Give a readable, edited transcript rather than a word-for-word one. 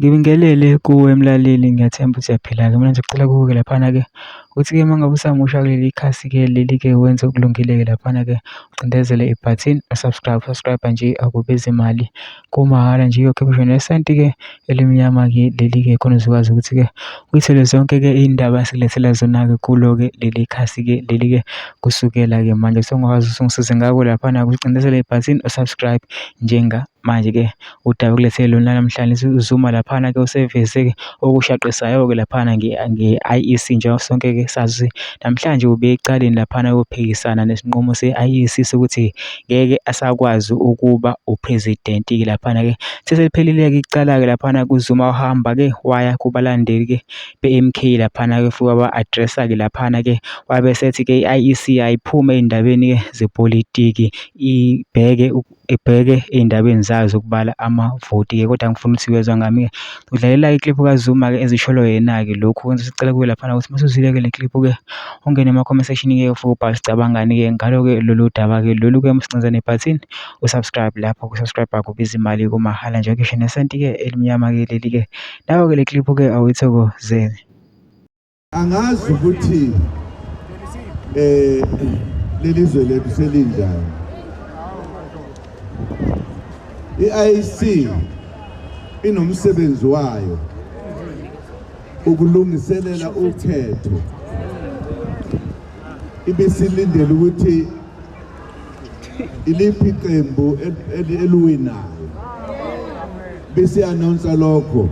Ngibingelele kuwe mlaleli, ngiyathemba ukuthi uyaphila-ke. Mina nje ngicela kuwe-ke laphana-ke ukuthi-ke uma ngabe usamusha kuleli khasi-ke leli-ke wenze okulungile-ke laphana-ke ucindezele ibhathini subscribe nje akubizi imali, kumahhala nje uyokhipha nesenti-ke elimnyama-ke leli-ke khona uzokwazi ukuthi-ke uyithole zonke-ke iy'ndaba esilethela zona-ke kulo-ke leli khasi-ke leli-ke kusukela-ke manje sewungakwazi ukuthi ungisize ngako laphana ucindezele ibhathini subscribe njengamanje-ke udaba kulethele lona namhlanje uZuma laphana-ke useveze-ke okushaqisayo-ke laphana nge-IEC njengoba sonke-ke sazi namhlanje ube ecaleni laphana yophikisana nesinqumo se-IEC sokuthi ngeke asakwazi ukuba upresidenti-ke laphana-ke. Seseliphelile-ke icala-ke laphana kuZuma wahamba-ke waya kubalandeli-ke be-MK laphana-ke futhi waba-addressa-ke laphana-ke wabe sethi-ke i-IEC ayiphume ey'ndabeni-ke zepolitiki ibheke ey'ndabeni zayo zokubala amavoti-ke. Kodwa ngifuna ukuthi wezwa ngami-ke udlalela ikliphu kaZuma-ke ezisholo yena-ke lokhu kwenza sicela kuwe laphana ukuthi masuzwile-ke le kliphu-ke ungene ema-comment section-ke futhi ubhale sicabangani-ke ngalo-ke lolu daba-ke lolu-ke msicinza nebhathini usubscribe lapho kusubscribe akubizi imali kumahhala nje ngisho nesenti-ke elimnyama-ke leli-ke nawe-ke le kliphu-ke awuyithokozele. Angazi ukuthi leli zwe lethu selinjani. I-IEC inomsebenzi wayo ukulungiselela ukhetho, ibisilindele ukuthi iliphi iqembu eliwinayo bese announce lokho